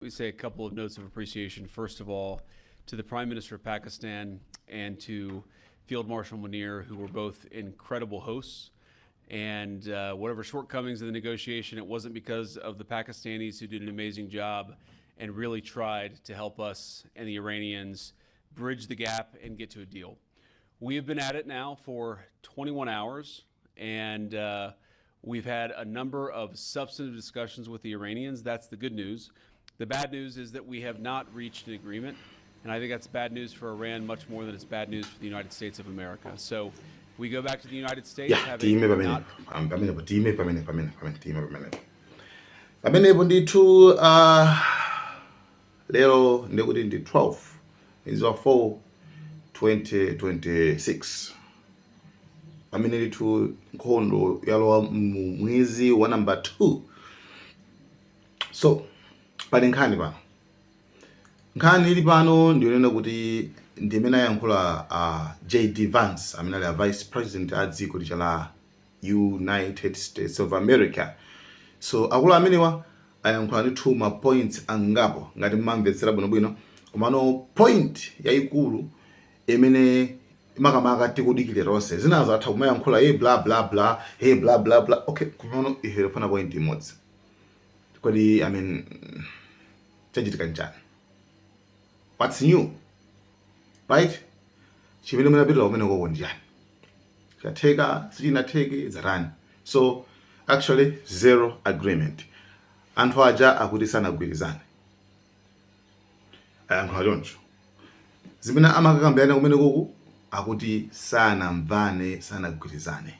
We say a couple of notes of appreciation. First of all, to the Prime Minister of Pakistan and to Field Marshal Munir, who were both incredible hosts. And whatever shortcomings of the negotiation, it wasn't because of the Pakistanis, who did an amazing job and really tried to help us and the Iranians bridge the gap and get to a deal. We have been at it now for 21 hours, and we've had a number of substantive discussions with the Iranians. That's the good news. The bad news is that we have not reached an agreement, and I think that's bad news for Iran much more than it's bad news for the United States of America. So we go back to the United States Ya, having tiyime pamene not pamenepo, tiyime pamene pamene pamene tiyime pamenepo pamenepo ndithu. Lero ndikuti ndi 12 mwezi wa 4 2026, pamene ndithu nkhondo yalowa mu mwezi wa number 2. So pali nkhani pano. Nkhani ili pano ndiyonena kuti ndi imene ayankhula JD Vance, amene ali a vice president a dziko lija la United States of America. So akulu amenewa ayankhula ndithu ma points angapo, ngati mmamvetsera bwinobwino. Komano point yayikulu imene makamaka tikudikirira tonse, zinazo atha kumayankhula, "Hey, bla bla bla, hey, bla bla bla," okay, komano ife tifuna point imodzi. Kodi, I mean, chachitika nchani? What's new, right? Chimene munapitira kumene koko ndiyani? Chatheka, sichinatheke, zatani? So actually, zero agreement. Anthu aja akuti sanagwirizane, ayankhula choncho. Zimene amakakambirana kumene kuku, akuti sanamvane, sanagwirizane.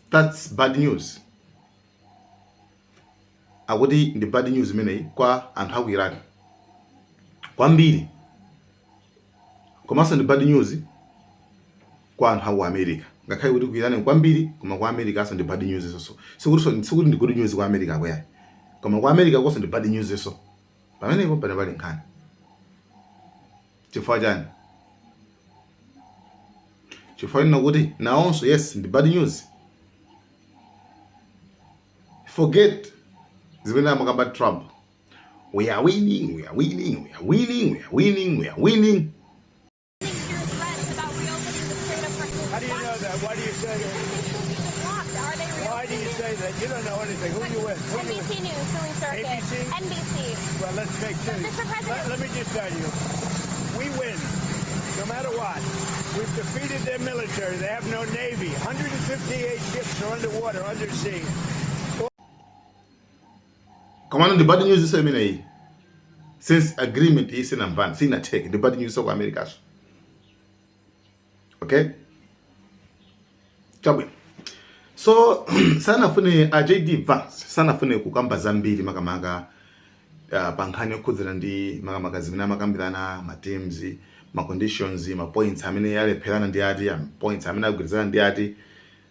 That's bad news. Akuti ndi bad news imeneyi kwa anthu aku Iran kwambiri, komanso ndi bad news kwa anthu aku America. Ngakhale kuti ku Iran kwambiri, koma kwa America aso ndi bad news so sikuti ndi good news kwa America kweyayi, koma kwa America konso ndi bad news. So pamenepo pano pali nkhani. Chifukwa chani? Chifukwa ino kuti nawonso, yes, ndi bad news. Forget zimene amakamba Trump: "We are winning, we are winning, we are winning, we are winning, we are winning." Threats about reopening the Strait of Hormuz. How do you know that? Why do you say that? Because they still keep it blocked. Are they Why do you reopening it? Say that? You don't know anything. Who you with? Who you NBC with? News, Philly Circuit. ABC? NBC. Well, let's make sure. Mr. President. Let me just tell you, we win, no matter what. We've defeated their military. They have no navy. 158 ships are underwater, undersea. Komano ndi bad news so imeneyi, since agreement iyi sinamvani, sinatheke, ndi bad news so ku America. So okay, chabwino. So sanafune, a JD Vance sanafune kukamba zambiri, makamaka pa nkhani yokhudzana ndi makamaka zimene amakambirana, ma terms, ma conditions, ma points amene alepherana ndi ati, points amene agwirizana ndi ati.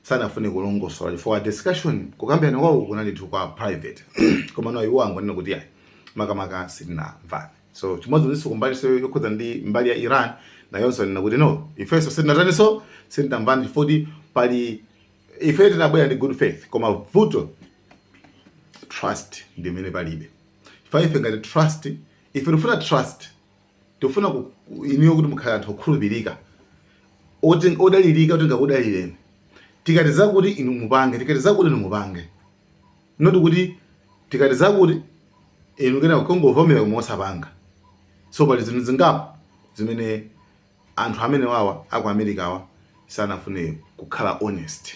Sanafune kulongosola chifukwa discussion, kukambirana kwawo kunali kwa private. Koma no, iwo angonena kuti ayi, makamaka sitinamvane. So chimodzimodzinso kumbali so yokhudza ndi mbali ya Iran, nayonso nena kuti no, ifenso sitinataniso, sitinamvane, chifukwa pali ife tinabwera ndi good faith, koma vuto trust ndi imene palibe. Chifukwa ife ngati trust, ife tifuna trust, tifuna inuyo kuti mukhale anthu okhulupirika, odalirika, kuti ngakudalireni. Tikati zakuti, inu mupange. Tikati zakuti, inu mupange. Not kuti tikati zakuti, inu kena kungovomera koma osapanga. So pali zinthu zingapo zimene anthu amene wawa aku America awa sanafune kukhala honest,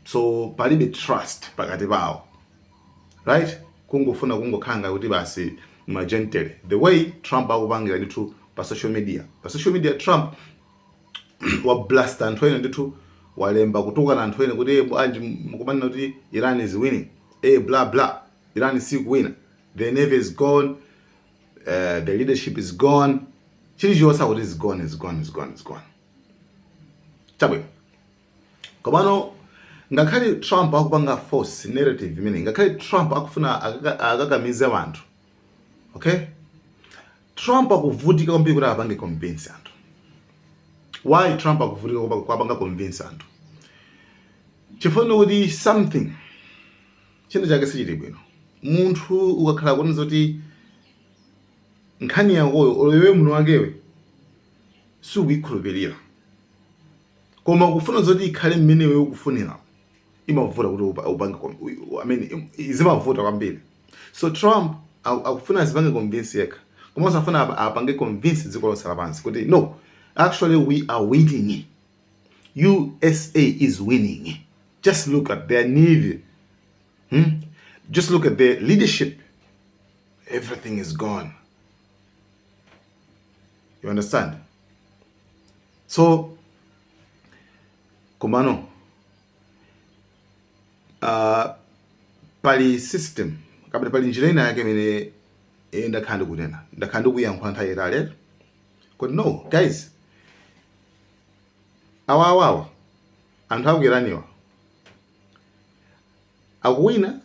so palibe trust pakati pawo, right? Kungofuna kungokhala ngati kuti basi ma gentle, the way Trump akupangira ndithu pa social media. Pa social media Trump wa blast anthu ena ndithu, walemba kutukana anthu ena kuti, "Eh, bwanji mukumanena kuti Iran is winning, eh, bla bla? Iran sikuwina. The navy is gone, the leadership is gone." Chilichonse akuti is gone, is gone, is gone, is gone. Chabwino. Komano ngakhale Trump akupanga force narrative imene, ngakhale Trump akufuna akakamize anthu, okay, Trump akuvutika kwambiri kuti apange convince anthu. Why Trump akuvutika kupanga convince anthu? Chifukwa kuti something, chinthu chake sichili bwino. Munthu ukakhala kuona zoti nkhani yakoyo, olo iwe munthu wakewe sukuyikhulupirira, koma kufuna zoti ikhale mmene iwe ukufunira, imavuta kuti upange I mean, zimavuta kwambiri. So Trump akufuna azipange convince yekha, komanso afuna apange convince dziko lonse lapansi kuti, "No, actually we are winning. USA is winning. Just look at their navy, Just look at their leadership. Everything is gone." You understand? So komano pali system kapena pali njira ina yake imene ndakhala ndikunena, ndakhala ndikuyankhula nthawi itali kuti, no guys, awawawa anthu aku Iraniwa akuwina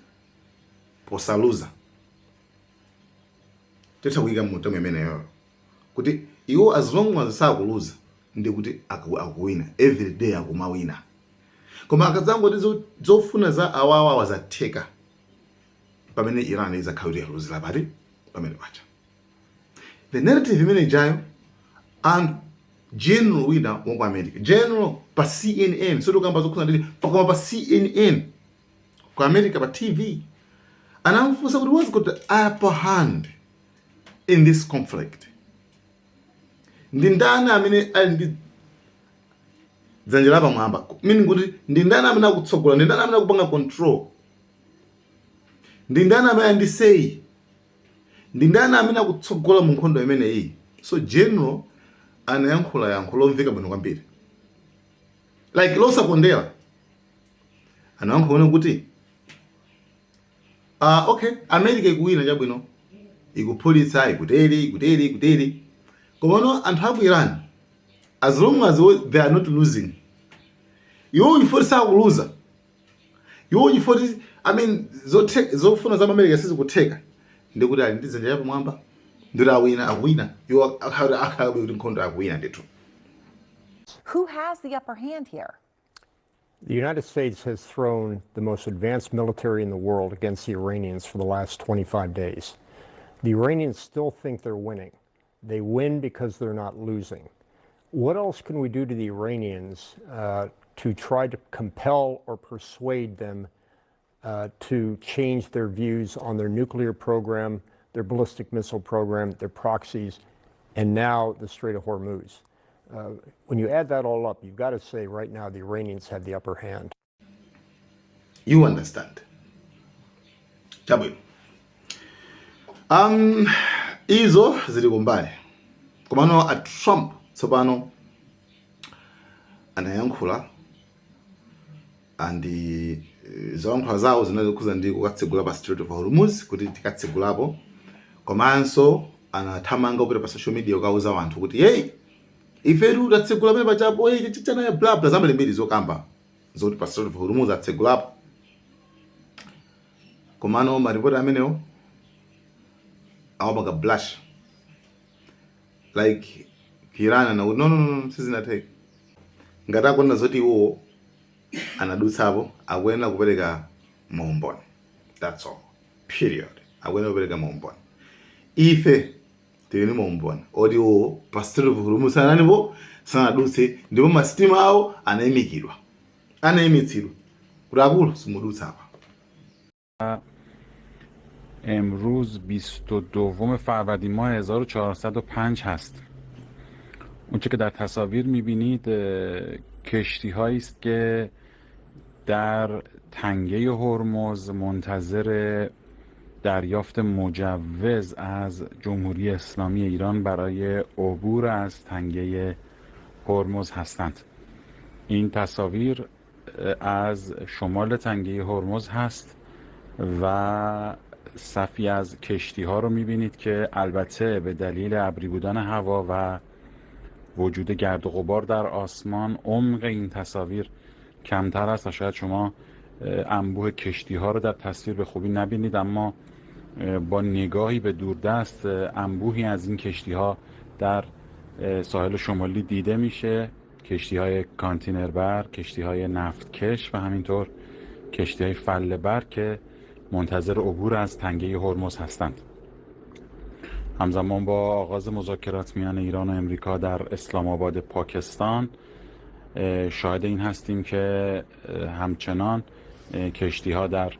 posaluza. Titha kuyika mutemo imeneyo kuti iwo, as long as sakuluza, ndi kuti akuwina every day, akumawina. Koma akadzangoti zofuna za awawawa zatheka, pamene Iran izakhala kuti yaluzira pati pamene pacha. The narrative imene ijayo, and general wina waku America, general pa CNN, sotikamba zokhuza nditi pakoma pa CNN ku America pa TV, anamfunsa kuti, "Who's got the upper hand in this conflict? Ndi ndani amene ali ndi dzanja lapamwamba?" Meaning kuti ndi ndani amene akutsogola, ndi ndani amene akupanga control, ndi ndani amene ali ndi say, ndi ndani amene akutsogola mu nkhondo imeneyi? So general anayankhula yankho lomveka bwino kwambiri, like losakondera. Anayankhula kuti, okay, America ikuwina, chabwino, ikuphulitsa, ikuteri, ikuteri, ikuteri, komano anthu aku Iran, as long as they are not losing, iwo chifukwa sakuluza, iwo chifukwa, I mean, zofuna za America sizikutheka, ndikuti ali ndi dzanja lapamwamba, ndikuti awina, akuwina iwo, akhala kuti nkhondo akuwina ndithu. Who has the upper hand here? The United States has thrown the most advanced military in the world against the Iranians for the last 25 days. The Iranians still think they're winning. They win because they're not losing. What else can we do to the Iranians to try to compel or persuade them to change their views on their nuclear program, their ballistic missile program, their proxies, and now the Strait of Hormuz? When you add that all up, you've got to say right now the Iranians have the upper hand. You understand? Chabwino, izo zili kumbali, komano a Trump tsopano anayankhula, and zoyankhula zawo zinali zokhuza ndi kukatsegula pa Strait of Hormuz, kuti tikatsegulapo. Komanso anathamanga kupita pa social media kukauza anthu kuti, "Hey, ifetu tatsegula pamene pachapo, hey, chichana, bla bla," zambirimbiri zokamba zoti pa Strait of Hormuz atsegulapo. Komano maripoti amenewo awapanga brush, like Iran anakuti, "No, no, no, no, sizinatheke." Ngati akuona zoti iwowo anadutsapo, akuyenera kupereka maumboni. That's all, period. Akuyenera kupereka maumboni. Ife tili ndi maumboni oti iwowo pa Strait of Hormuz sananipo, sanadutse, ndipo masitima awo anayimikidwa, anayimitsidwa kuti, "Akulu, simudutsa apa." امروز 22 فروردین ماه 1405 هست. اونچه که در تصاویر میبینید کشتی هایی است که در تنگه هرمز منتظر دریافت مجوز از جمهوری اسلامی ایران برای عبور از تنگه هرمز هستند. این تصاویر از شمال تنگه هرمز هست و صفی از کشتی ها رو میبینید که البته به دلیل ابری بودن هوا و وجود گرد و غبار در آسمان، عمق این تصاویر کمتر است و شاید شما انبوه کشتی ها رو در تصویر به خوبی نبینید، اما با نگاهی به دوردست انبوهی از این کشتی ها در ساحل شمالی دیده میشه، کشتی های کانتینر بر، کشتی های نفتکش و همینطور کشتی های فله بر که منتظر عبور از تنگه هرمز هستند. همزمان با آغاز مذاکرات میان ایران و امریکا در اسلام آباد پاکستان، شاهد این هستیم که همچنان کشتی ها در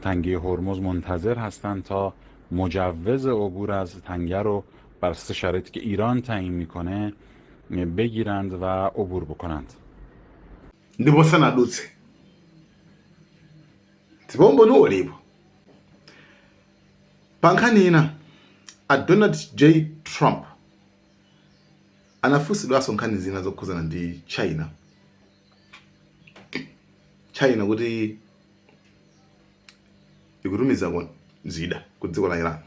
تنگه هرمز منتظر هستند تا مجوز عبور از تنگه رو بر اساس شرایطی که ایران تعیین میکنه بگیرند و عبور بکنند. Ndipo sanadutse, ndipo umboni ulipo. Pa nkhani ina, a Donald J Trump anafunsidwanso nkhani zina zokhuzana ndi China, China kuti ikutumiza zida ku dziko la Iran.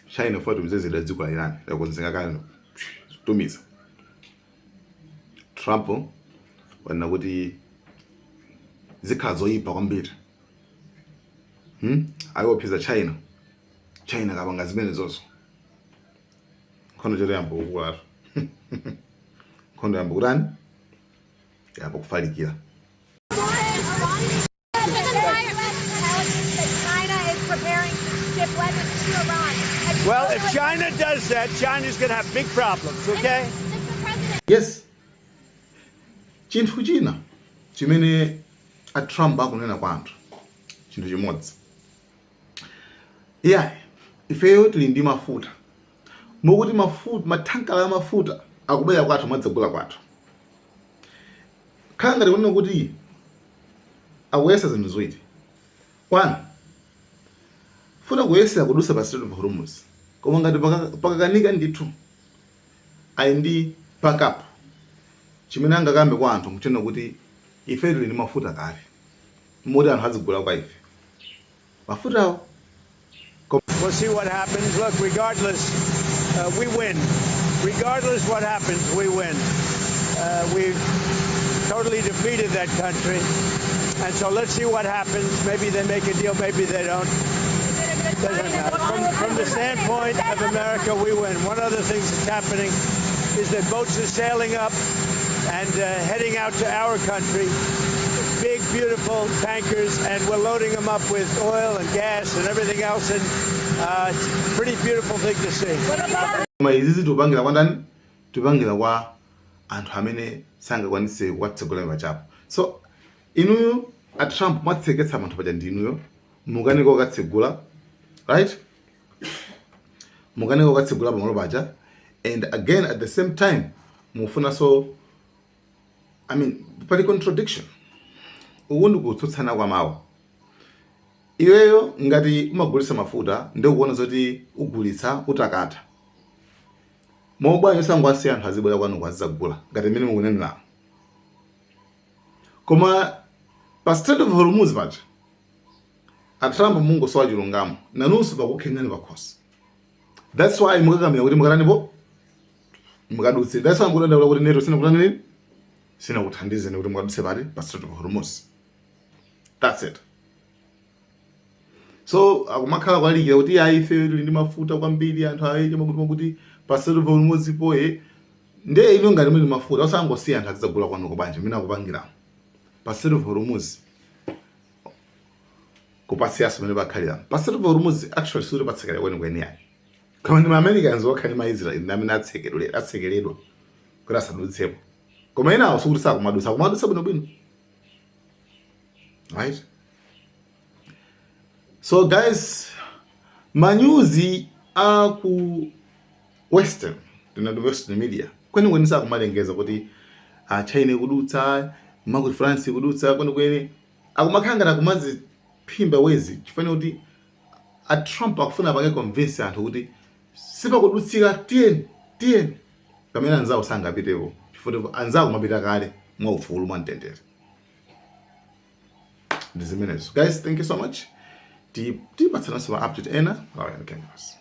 China ifuna itumize zida dziko la Iran, yakonzeka kale kutumiza. Trump wanena kuti zikhala zoyipa kwambiri, Ayiopseza China. China kapanga zimene zozo, nkhondo chero yamba kukulatu, nkhondo yamba kutani, yamba kufalikira. China is preparing to ship weapons to Iran. Have you Well, spoken if with- China does that, China's going to have big problems, okay? Mr. President, Yes, chinthu china chimene a Trump akunena kwa anthu, chinthu chimodzi, iyayi, ifeyo tili ndi mafuta, mokuti mafuta, mathankala a mafuta akubwera kwathu, mwadzagula kwathu. Khala ngati kunena kuti akuyesa zinthu ziwiri. One, funa kuyesera kudusa pa Strait of Hormuz, koma ngati pakakanika ndithu, ali ndi backup. Chimene angakambe kwa anthu nkuchena kuti ife tili ndi mafuta kale, moti anthu azigula kwa ife mafutawo. We'll see what happens. Look, regardless, we win. Regardless what happens, we win. We've totally defeated that country. And so let's see what happens. Maybe they make a deal, maybe they don't. Doesn't matter. From the standpoint of America, we win. One other thing that's happening is that boats are sailing up and heading out to our country. Big, beautiful tankers, and we're loading them up with oil and gas and everything else. And it's a pretty beautiful thing to see. Koma izizi tikupangira kwa ndani? Tikupangira kwa anthu amene sangakwanise kukatsegula pachapo. So inuyo a Trump mwatseketsa anthu paja ndi inuyo, mukaneka kukatsegula, right? Mukaneka kukatsegula pamalo paja, and again, at the same time mufunanso, I mean, pali contradiction. Uku ndi kutsutsana kwa mawu. Iweyo ngati umagulitsa mafuta, ndi ukuona zoti ugulitsa utakata mobwanyo, sangwasiya anthu azibwera kwanu kwazizagula ngati mmene mukunenera. Koma pa Strait of Hormuz paja, a Trump mungosowa chilungamo, nanunso pakukhengani pakhosi. That's why mukakamira kuti mukatanipo, mukadutse. That's why mukudandaula kuti NATO sinakutani, sinakuthandizeni kuti mukadutse pati, pa Strait of Hormuz. That's it. So akumakhala kwalikira kuti ayi, ife tili ndi mafuta kwambiri, anthu ayi, makuti makuti pa Strait of Hormuz poye. Ndiye inu ngati muli mafuta, osangosiya anthu azizagula kwanuko bwanji mmene akupangiramo pa Strait of Hormuz, kupasiyaso pamene pakhalira pa Strait of Hormuz? Actually, sikuti patsekera kwenikweni ayi, koma ndi ma Americans okha ndi ma Israel ndi amene atsekeredwa kuti asadutsepo. Koma enawo sikuti sakumadutsa, akumadutsa bwinobwino, right? So guys, manyuzi a ku Western, tinati Western media, kwenikweni sakumalengeza kuti China ikudutsa, makuti France ikudutsa. Kwenikweni akumakhala ngati akumaziphimba wezi, chifukwa kuti a Trump akufuna apange convince anthu kuti sipakudutsika, tiyeni, tiyeni, pamene anzawo sangapitepo, chifukwa anzawo kumapita kale mwaufulu, mwamtendere. Ndi zimenezo guys, thank you so much. Tipatsananso ma update ena. Malawi Cameras.